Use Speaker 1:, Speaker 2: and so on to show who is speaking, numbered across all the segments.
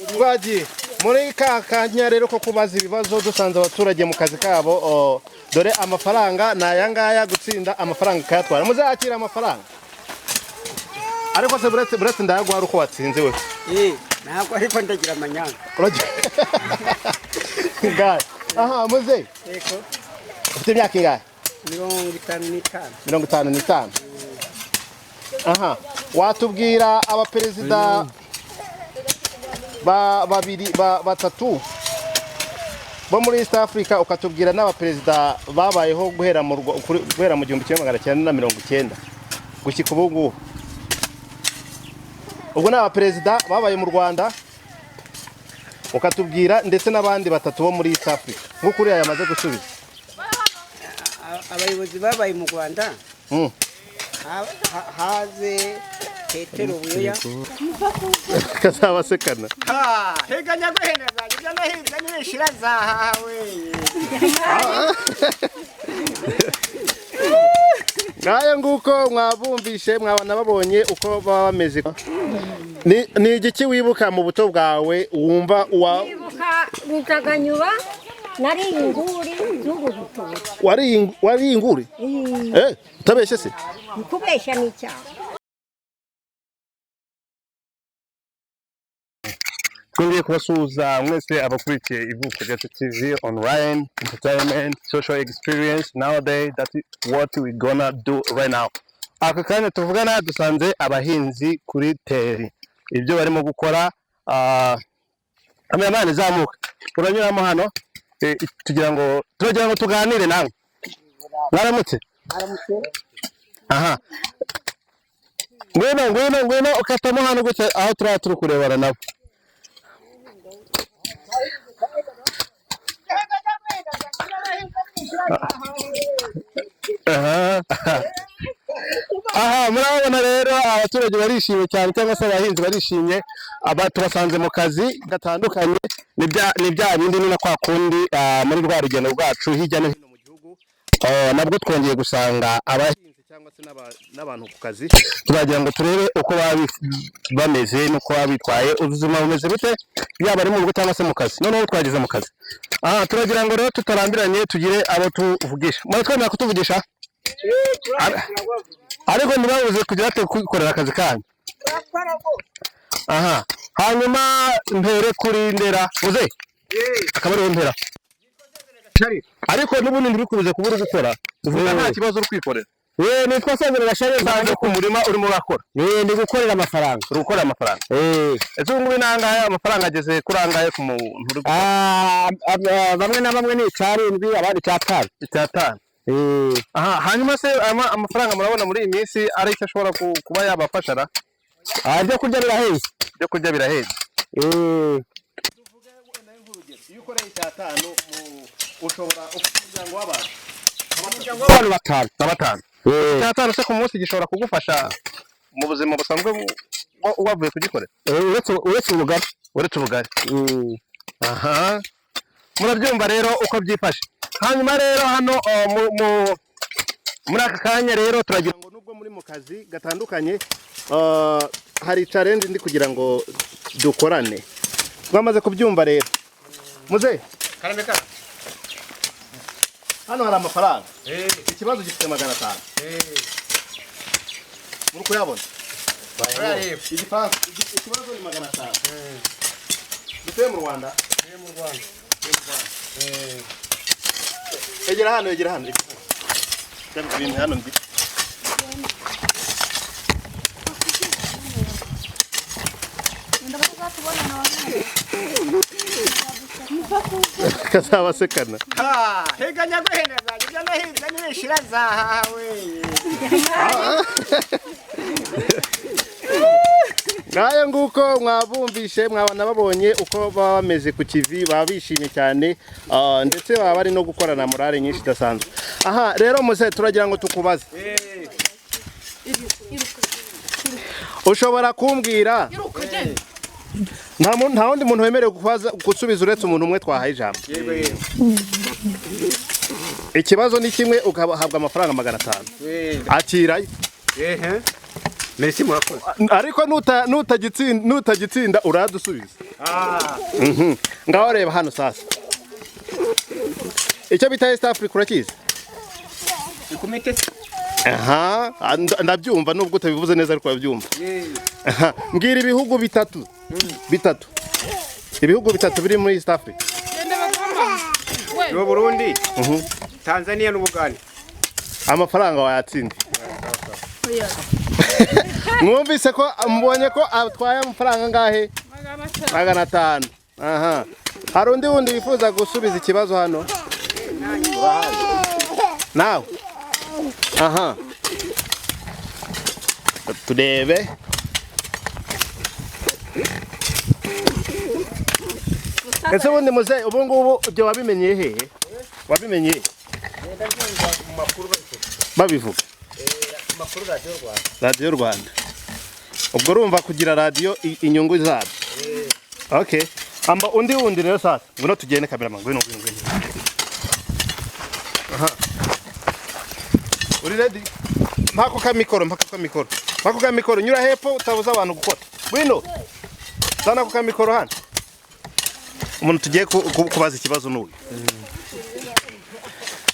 Speaker 1: Twagiye muri ka kanya rero ko kubaza ibibazo dusanze abaturage mu kazi kabo. Dore amafaranga ni aya ngaya, gutsinda amafaranga ukayatwara. Muzakira amafaranga, ariko se buretse ndayaguha ari uko watsinze we.
Speaker 2: Ntabwo, ariko ndagira amanyanga.
Speaker 1: Ngahe aha muze?
Speaker 2: Yego.
Speaker 1: Ufite imyaka ingahe?
Speaker 2: 55.
Speaker 1: 55. Aha, watubwira abaperezida ba babiri, ba batatu bo muri East Africa, ukatubwira n'abaperezida babayeho guhera mu 1990 gushyika ubu ngubu? Ubwo ni abaperezida babaye mu Rwanda, ukatubwira ndetse n'abandi batatu bo muri East Africa, nk'uko uriya yamaze gusubiza.
Speaker 2: Abayobozi babaye mu Rwanda, haze Petero Buyoya.
Speaker 1: Kazabasekana.
Speaker 2: Hega nyaguhena zanjye, ibyo nahinze nibishira zahawe.
Speaker 1: Ngayo nguko, mwabumvishe, mwabana babonye uko baba bameze. Ni igiki wibuka mu buto bwawe wumva wa
Speaker 3: Nibuka Rutaganyura, nariye inguri z'uru rutoki.
Speaker 1: Wariye inguri? Eh, utabeshye se?
Speaker 3: Kubeshya ni icyaha.
Speaker 1: Twongeye kubasuhuza mwese abakurikiye Ivuko Ryacu TV online entertainment social experience. Nowadays that is what we gonna do right now. Aka kanya tuvugana dusanze abahinzi kuri terrain, ibyo barimo gukora. Cameraman, zamuka uranyuramo hano, tugira ngo turagira ngo tuganire nawe. Mwaramutse? Aha, ngwino, ngwino, ngwino ukatamo hano gutya aho turiya turi kurebana nabo. Aha murabona rero abaturage barishimye cyane, cyangwa se abahinzi barishimye. Aba tubasanze mu kazi gatandukanye. Ni bya bindi, ni na kwa kundi, muri rwa rugendo rwacu hirya no hino mu gihugu, nabwo twongeye gusanga abahinzi cyangwa se n'abantu ku kazi. Turagira ngo turebe uko baba bameze n'uko baba bitwaye, ubuzima bumeze bute, yaba ari mu rugo cyangwa se mu kazi. Noneho twageze mu kazi. Aha turagira ngo rero tutarambiranye tugire abo tuvugisha. Muratwemerera kutuvugisha? Ariko ntibabuze kugira ate kwikorera akazi kanyu. Aha, hanyuma mpere kuri ndera uze akaba ariho mpera, ariko n'ubundi ntibikubuze kuba uri gukora, uvuga nta kibazo uri kwikorera.
Speaker 4: Nitwa Sezere Gashari.
Speaker 1: Usanze ku murima urimo urakora.
Speaker 4: Ndi gukorera amafaranga.
Speaker 1: Uri gukorera amafaranga. Ese ubu ngubu ni angahe amafaranga? Ageze kuri angahe ku muntu uri gukora?
Speaker 4: Bamwe na bamwe ni icyarindwi, abandi icyatanu.
Speaker 1: 5. Aha, hanyuma se amafaranga murabona muri iyi minsi ari icyo ashobora kuba yabafasha ra?
Speaker 4: Ibyo kurya birahenze.
Speaker 1: Ibyo kurya birahenze. Iyo ukoreye 5 ushobora, ufite umuryango w'abantu?
Speaker 4: Abantu batanu.
Speaker 1: Na batanu. 5 se ku munsi gishobora kugufasha mu buzima busanzwe wavuye kugikorera?
Speaker 4: Uretse ubugari.
Speaker 1: Uretse ubugari. Aha murabyumva rero uko byifashe. Hanyuma rero hano muri aka kanya rero turagira ngo nubwo muri mu kazi gatandukanye, hari challenge ndi kugira ngo dukorane. Twamaze kubyumva rero. Muze hano hari amafaranga. Ikibazo gifite 500. Muri kuyabona? Igifaransa. Ikibazo ni 500. Dutuye mu Rwanda. Egera hano, egera hano, egera hano. Ibintu hano ndi kazabasekana.
Speaker 2: Hega nyaguhena zanjye, ibyo nahinze nibishira zahawe.
Speaker 1: Ngayo nguko, mwabumvishe, mwabana babonye uko baba bameze ku kivi. Baba bishimye cyane, ndetse baba bari no gukorana morale nyinshi idasanzwe. Aha rero muze turagira ngo tukubaze. Ushobora kumbwira, nta wundi muntu wemerewe gusubiza uretse umuntu umwe twahaye ijambo. Ikibazo ni kimwe, ugahabwa amafaranga 500. Akirayo.
Speaker 5: Merci, murakoze.
Speaker 1: Ariko nutagitsinda uradusubiza. Ngaho reba hano sasa. Icyo bita East Africa urakizi? Aha, ndabyumva nubwo utabivuze neza ariko urabyumva. Aha, mbwira ibihugu bitatu. Bitatu. Ibihugu bitatu biri muri East Africa.
Speaker 5: Ni Burundi, Tanzania n'Ubugande.
Speaker 1: Amafaranga wayatsinda. Mwumvise ko mubonye ko atwaye amafaranga angahe? 500. Aha. Hari undi wundi wifuza gusubiza ikibazo hano? Nawe. Aha. Turebe. Ese ubundi muze ubu ngubu ibyo wabimenye hehe? Wabimenye babivuga radiyo Rwanda. Ubwo urumva kugira radiyo inyungu zabyo. Okay. Amba undi wundi rero sasa. Ngwino tugende cameraman, ngwino ngwino ngwino. Aha. Uri ready? Mpako ka mikoro, mpako ka mikoro. Mpako ka mikoro, nyura hepfo utabuza abantu gukora. Ngwino. Sana ko ka mikoro hano. Umuntu tugiye kubaza ikibazo n'uyu.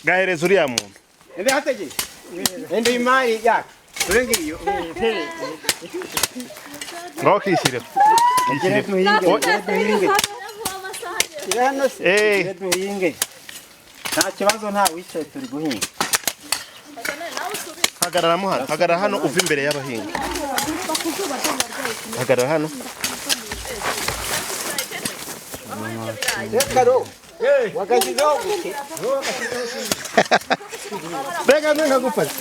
Speaker 1: Gahereza uriya muntu.
Speaker 5: Ende hateje. Ende imari yacu. Turengiyo.
Speaker 1: Ngaho kishyire.
Speaker 2: Hano se duhinge. Nta kibazo, nta wicaye, turi guhinga.
Speaker 1: Hagarara hano, hagarara hano uva imbere y'abahinga. Hagarara hano.
Speaker 2: Karo. Wagashyizeho gute?
Speaker 1: Mbega nkagufasha.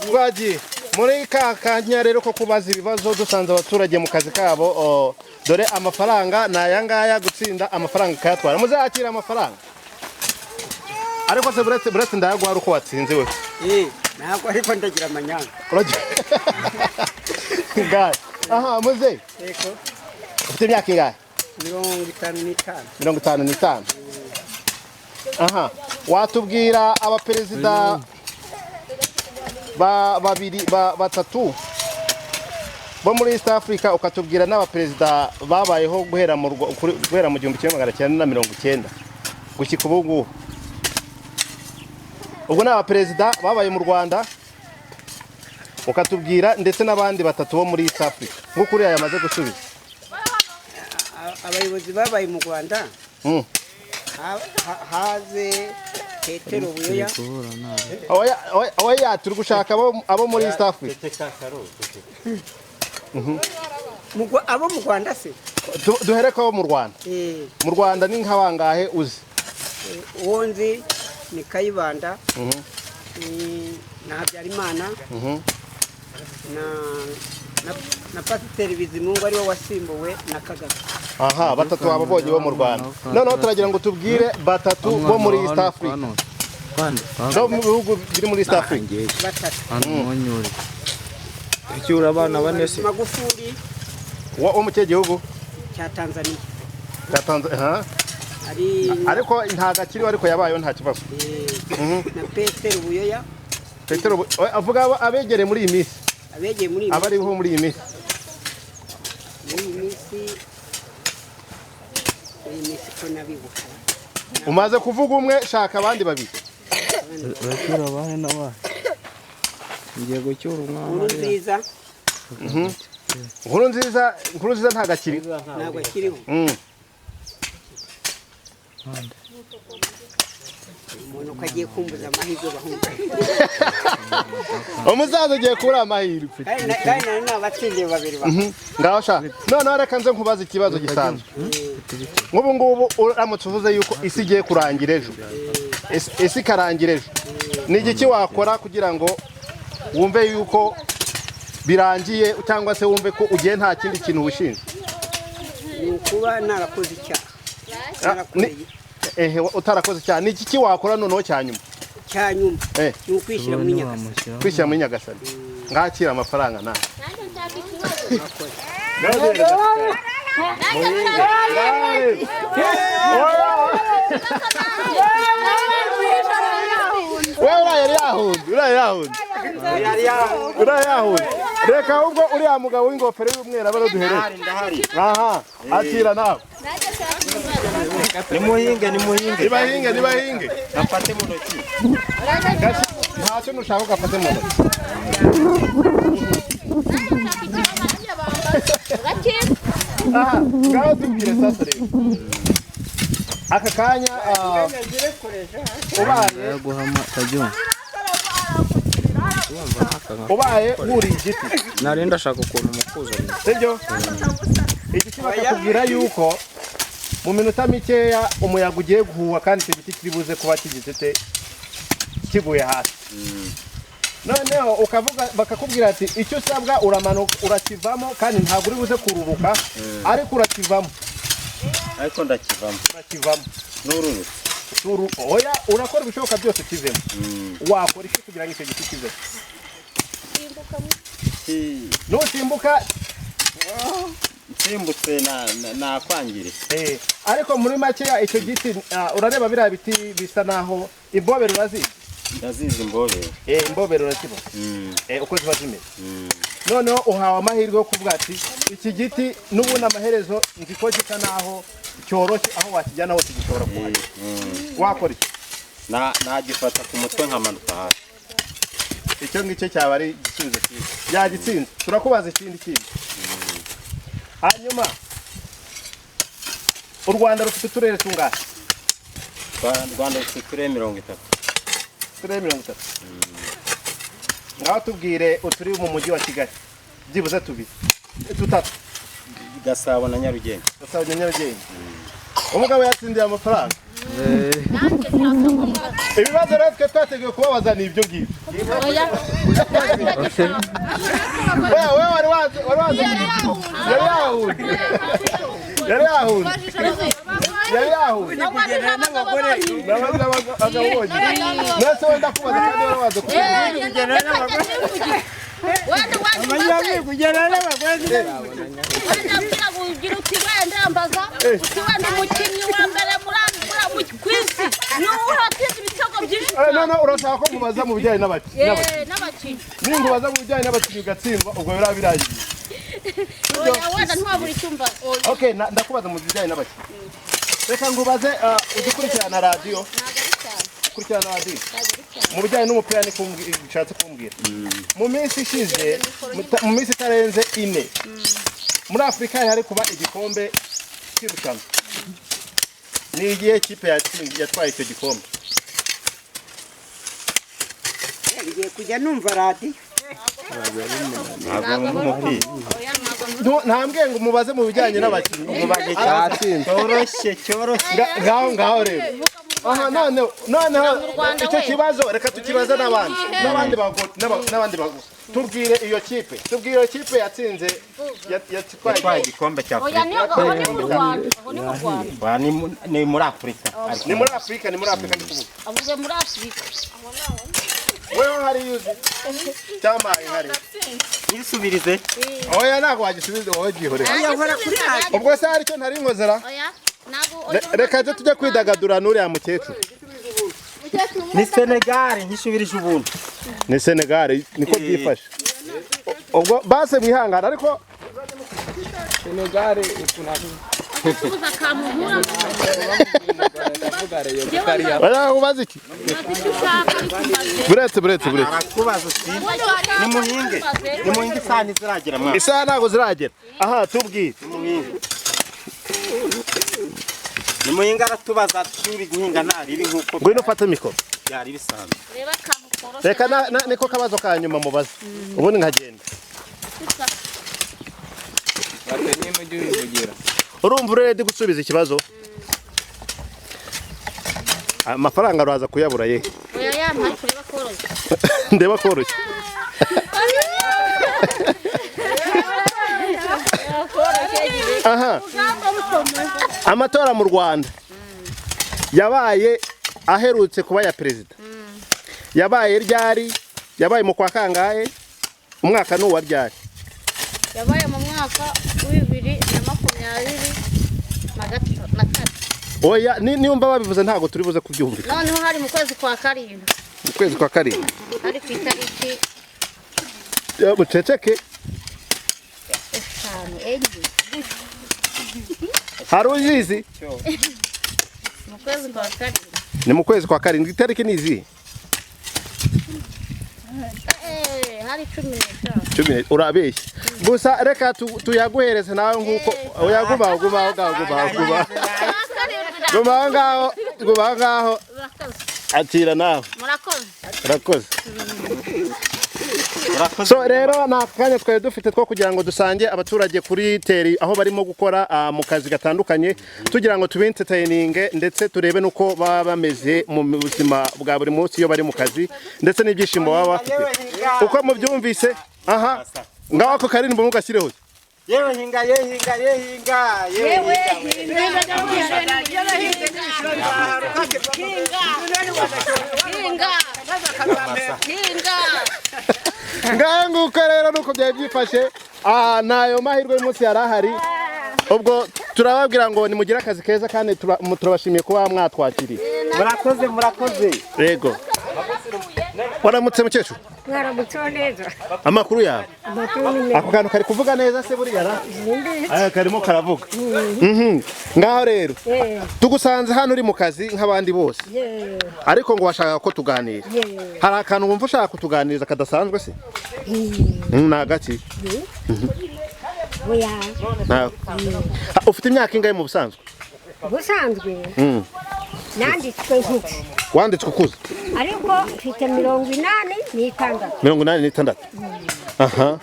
Speaker 1: Twagiye muri ka kanya rero ko kubaza ibibazo dusanze abaturage mu kazi kabo. Dore amafaranga ni aya ngaya, gutsinda amafaranga ukayatwara. Muzakira amafaranga. Ariko se buretse ndayaguha uko watsinze we.
Speaker 2: Ntabwo ariko ndagira amanyanga.
Speaker 1: Ngahe. Aha muze.
Speaker 2: Yego.
Speaker 1: Ufite imyaka ingahe?
Speaker 2: 55.
Speaker 1: 55. Aha, watubwira abaperezida babiri batatu bo muri East Africa, ukatubwira n'abaperezida babayeho guhera mu 1990 gushyika ubu ngubu. Ubwo ni abaperezida babaye mu Rwanda, ukatubwira ndetse n'abandi batatu bo muri East Africa nk'uko uriya yamaze gusubiza.
Speaker 2: Abayobozi babaye mu Rwanda haze Petero Buyoya.
Speaker 1: Oya, turi gushaka abo muri East Africa.
Speaker 2: Abo mu Rwanda se?
Speaker 1: Duhere ko abo mu Rwanda. Mu Rwanda ni nka bangahe uzi?
Speaker 2: Uwo nzi ni Kayibanda, na Habyarimana, na Pasiteri Bizimungu ariwe wasimbuwe na Kagame.
Speaker 1: Aha, batatu ababonye bo mu Rwanda. Noneho turagira ngo tubwire batatu bo muri East Africa. No mu bihugu biri muri East Africa.
Speaker 2: Batatu.
Speaker 5: Icyura abana bane se.
Speaker 2: Magufuli
Speaker 1: wo mu gihugu
Speaker 2: cya Tanzania.
Speaker 1: Cya Tanzania. Ariko ntago akiriho, ariko yabayeho nta kibazo.
Speaker 2: Na Petero Buyoya.
Speaker 1: Petero avuga abegereye muri iyi minsi.
Speaker 2: Abegeye muri iyi minsi.
Speaker 1: Abariho muri iyi minsi.
Speaker 2: Muri iyi minsi. Iyi minsi ko nabibuka.
Speaker 1: Umaze kuvuga umwe, shaka abandi babiri.
Speaker 6: Uracyura abahe n'abahe? Ngiye gucyura umwana.
Speaker 2: Nkuru nziza.
Speaker 1: Nkuru nziza, Nkuru nziza ntago akiriho.
Speaker 2: Ntago akiriho. Umuntu ko agiye kumbuza amahirwe bahunga.
Speaker 1: Umusaza agiye kubura amahirwe.
Speaker 2: Kandi nari nabatsindiye babiri ba.
Speaker 1: Ngaho sha. Noneho reka nze nkubaze ikibazo gisanzwe. Nk'ubu ngubu uramutse uvuze yuko isi igiye kurangira ejo. Isi ikarangira ejo. Ni igiki wakora kugira ngo wumve yuko birangiye, cyangwa se wumve ko ugiye nta kindi kintu wishinja?
Speaker 2: Ni ukuba narakoze icyaha.
Speaker 1: Utarakoze icyaha. Ni iki wakora noneho cya nyuma?
Speaker 2: Cya nyuma ni ukwishyira muri Nyagasani.
Speaker 1: Kwishyira muri Nyagasani. Ngakira amafaranga nawe. Wewe uriya yahunze, uriya yahunze. Uriya yahunze. Reka ahubwo uriya mugabo w'ingofero y'umweru aba duhereye. Aha, akira nawe.
Speaker 2: Nimuhinge, nimuhinge.
Speaker 1: Nibahinge, nibahinge.
Speaker 2: Gafate mu ntoki.
Speaker 1: Ntacyo nushaka gafate mu ntoki. Aha, ngaho tubwire sasa rero. Aka kanya ubaye wuriye igiti.
Speaker 6: Nari ndashaka ukuntu mukuzanira.
Speaker 1: Sibyo? Igiti bakakubwira yuko mu minota mikeya umuyaga ugiye guhuha kandi icyo giti kiri buze kuba kigitete kiguye hasi. Noneho ukavuga bakakubwira ati icyo usabwa uramanuka urakivamo kandi ntabwo uri buze kururuka ariko urakivamo.
Speaker 2: Ariko ndakivamo.
Speaker 1: Urakivamo.
Speaker 2: Nururutse.
Speaker 1: Oya urakora ibishoboka byose kivemo. Wakora iki kugira ngo icyo giti kivemo? Nusimbuka
Speaker 2: nsimbutse nakwangirika.
Speaker 1: Ariko muri makeya icyo giti urareba biriya biti bisa naho imbobero urazizi?
Speaker 2: Ndazizi imbobero.
Speaker 1: Imbobero urazibona. Uko ziba zimeze. Noneho uhawe amahirwe yo kuvuga ati iki giti n'ubundi amaherezo nzi ko gisa naho cyoroshye aho wakijyana hose gishobora kuhagera. Wakora iki?
Speaker 2: Nagifata ku mutwe nkamanuka hasi.
Speaker 1: Icyo ngicyo cyaba ari igisubizo cyiza. Yagitsinze. Turakubaza ikindi kindi. Hanyuma u Rwanda rufite uturere tungahe?
Speaker 2: U Rwanda rufite uturere 30.
Speaker 1: Uturere 30. Ngaho tubwire uturi mu mujyi wa Kigali. Byibuze tubiri. Tutatu.
Speaker 2: Gasabo na Nyarugenge.
Speaker 1: Gasabo na Nyarugenge. Umugabo yatsindiye amafaranga. Ibibazo rero twe twateguye kubabaza ni ibyo ngibyo. Wewe wari wazi yari yahunze. Yari yahunze. Yari yahunze. Nase wenda kubaza kandi wari wazi No, urashaka ko mubaza mu bijyanye n'abakinnyi. Ninkubaza mu bijyanye n'abakinnyi ugatsindwa ubwo biba birangiye. Okay, ndakubaza mu bijyanye n'abakinnyi. Reka ngubaze udukurikirana radio. Ukurikirana radio. Mu bijyanye n'umupira ni kushatse kumbwira. Mu minsi ishize, mu minsi itarenze 4. Muri Afrika hari kuba igikombe cy'irushanwa. Ni igihe kipe yatwaye icyo gikombe?
Speaker 5: Ngiye kujya numva radio.
Speaker 1: Ntambwe ngo umubaze mu bijyanye n'abakinnyi.
Speaker 2: Umubaze cyoroshye cyoroshye.
Speaker 1: Ngaho ngaho rero. Aha noneho icyo kibazo reka tukibaze n'abandi. N'abandi bago n'abandi bago. Tubwire iyo kipe. Tubwire iyo kipe yatsinze yatwaye
Speaker 2: igikombe cya Afrika. Ni muri Afrika.
Speaker 1: Ni muri Afrika, ni muri Afrika ndikuvuga.
Speaker 7: Avuze muri Afrika.
Speaker 1: Wewe hari yuzi cyamaye hari.
Speaker 2: Nisubirize.
Speaker 1: Oya ntabwo wagisubiza wowe gihore. Ubwo se hari cyo ntari nkozera?
Speaker 7: Oya ntabwo.
Speaker 1: Reka tujye kwidagadura n'uriya mukecuru.
Speaker 2: Ni Senegal nkisubirije ubuntu.
Speaker 1: Ni Senegal niko byifashe. Ubwo base mwihangana ariko
Speaker 6: Senegal ikunani.
Speaker 1: Oya ubaze iki? Buretse buretse buretse.
Speaker 2: Arakubaza uti nimuhinge. Nimuhinge isaha ntiziragera mwa.
Speaker 1: Isaha ntabwo ziragera. Aha tubwire.
Speaker 2: Nimuhinge. Nimuhinge aratubaza turi guhinga nta ribi nkuko.
Speaker 1: Ngwino ufate mikoro.
Speaker 2: Byari bisanzwe.
Speaker 1: Reka niko kabazo ka nyuma mubaze. Ubundi nkagenda. Urumva urede gusubiza ikibazo? Amafaranga uraza kuyabura ye.
Speaker 7: Oya yampaye kureba koroshye.
Speaker 1: Ndeba koroshye. Aha. Amatora mu Rwanda yabaye aherutse kuba ya perezida. Yabaye ryari? Yabaye mu kwa kangahe? Umwaka ni uwa ryari?
Speaker 7: Yabaye mu mwaka wa 2023.
Speaker 1: Oya, niba babivuze ntago turi buze kubyumvika.
Speaker 7: Noneho hari mu kwezi kwa 7.
Speaker 1: Mu kwezi kwa karindwi.
Speaker 7: Ari ku itariki
Speaker 1: Ya, buceceke.
Speaker 7: 5, 4.
Speaker 1: Hari uzizi?
Speaker 7: Mu kwezi kwa karindwi.
Speaker 1: Ni mu kwezi kwa karindwi, itariki ni izihe?
Speaker 7: Hari 15.
Speaker 1: 10. Urabeshya gusa, reka tuyaguhereze nawe nkuko oya, guma guma aho ngaho, guma guma guma aho ngaho, guma aho ngaho.
Speaker 7: Murakoze.
Speaker 1: Akira nawe.
Speaker 7: Murakoze.
Speaker 1: Urakoze. So rero ni akanya twari dufite two kugira ngo dusange abaturage kuri terrain aho barimo gukora mu kazi gatandukanye, tugira ngo tubentertaininge ndetse turebe n'uko baba bameze mu buzima bwa buri munsi iyo bari mu kazi, ndetse n'ibyishimo baba bafite uko mubyumvise. Aha ngaho ako karirimbo mugashyireho.
Speaker 2: Yewe hinga, ye hinga, ye hinga, yewe
Speaker 7: Hinga, hinga.
Speaker 1: Ngaho nguko rero nuko byari byifashe. Ni ayo mahirwe y'umunsi yari ahari. Ubwo turababwira ngo nimugire akazi keza kandi turabashimiye kuba mwatwakiriye.
Speaker 2: Murakoze, murakoze.
Speaker 1: Yego. Waramutse, mukecuru?
Speaker 3: Mwaramutseho neza.
Speaker 1: Amakuru yawe?
Speaker 3: Amakuru ni meza.
Speaker 1: Ako kantu kari kuvuga neza se buriya ra? Aya karimo karavuga. Ngaho rero tugusanze hano uri mu kazi nk'abandi bose, ariko ngo washakaga ko tuganira. Hari akantu wumva ushaka kutuganiriza kadasanzwe se? Ni agaki?
Speaker 3: Oya.
Speaker 1: Ntawe. Ah, ufite imyaka ingahe mu busanzwe?
Speaker 3: Ubusanzwe nanditswe nkuze.
Speaker 1: Wanditswe ukuze?
Speaker 3: Ariko mfite 86.
Speaker 1: 86. Aha,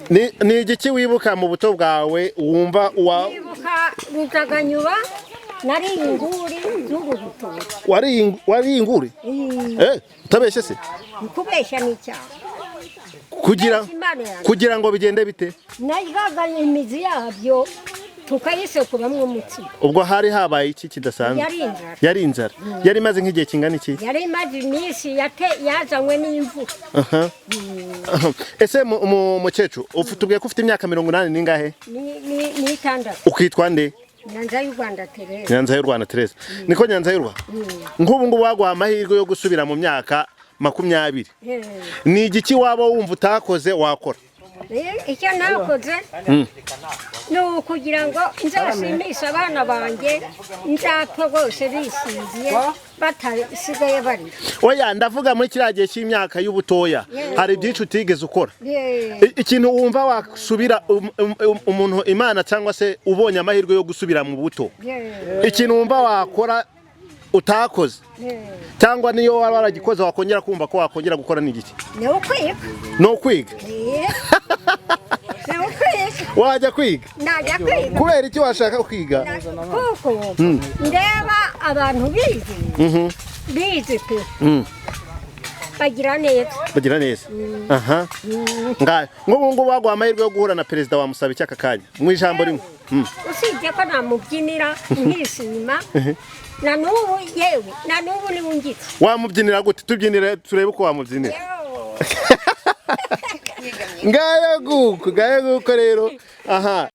Speaker 1: ni igiki wibuka mu buto bwawe wumva wa
Speaker 3: Nibuka Rutaganyura, nariye inguri z'uru rutoki.
Speaker 1: Wariye inguri? Eh, utabeshye se?
Speaker 3: Kubeshya ni icyaha.
Speaker 1: Kugira
Speaker 3: Imana yanjye.
Speaker 1: Kugira ngo bigende bite?
Speaker 3: Naryaga imizi yabyo tukayisekuramwo umutsima.
Speaker 1: Ubwo hari habaye iki kidasanzwe?
Speaker 3: Yari inzara.
Speaker 1: Yari inzara. Yari imaze nk'igihe kingana iki?
Speaker 3: Yari imaze iminsi, yazanywe n'imvura.
Speaker 1: Aha. Aha. Ese mukecuru, tubwiye ko ufite imyaka mirongo inani n'ingahe?
Speaker 3: Ni 6.
Speaker 1: Ukitwa nde?
Speaker 3: Nyanza y'u Rwanda Tereza.
Speaker 1: Nyanza y'u Rwanda Tereza. Niko, Nyanza y'u Rwanda, nk'ubu ngubu waguha amahirwe yo gusubira mu myaka 20, ni igiki waba wumva utakoze wakora?
Speaker 3: Icyo nakoze ni ukugira ngo nzashimishe abana banjye, nzapfe rwose bisiziye, batasigaye barira.
Speaker 1: Oya, ndavuga muri kiriya gihe cy'imyaka y'ubutoya, hari byinshi utigeze ukora. Ikintu wumva wasubira umuntu Imana cyangwa se ubonye amahirwe yo gusubira mu buto, ikintu wumva wakora utakoze, cyangwa niyo waba waragikoze wakongera kumva ko wakongera gukora, ni igiki?
Speaker 3: Ni ukwiga.
Speaker 1: Ni ukwiga?
Speaker 3: Ni ukwiga.
Speaker 1: Wajya kwiga?
Speaker 3: Najya kwiga.
Speaker 1: Kubera iki washaka kwiga?
Speaker 3: Kuko ndeba abantu bize, bize pe, bagira neza.
Speaker 1: Bagira neza. Aha ngayo, nk'ubu ngubu baguha amahirwe yo guhura na perezida, wamusaba iki aka kanya mu ijambo rimwe?
Speaker 3: Usibye ko namubyinira nkishima, na n'ubu, yewe na n'ubu niwe ungitse.
Speaker 1: Wamubyinira gute? Tubyinire turebe uko wamubyinira. Ngayo guko, ngayo guko rero aha.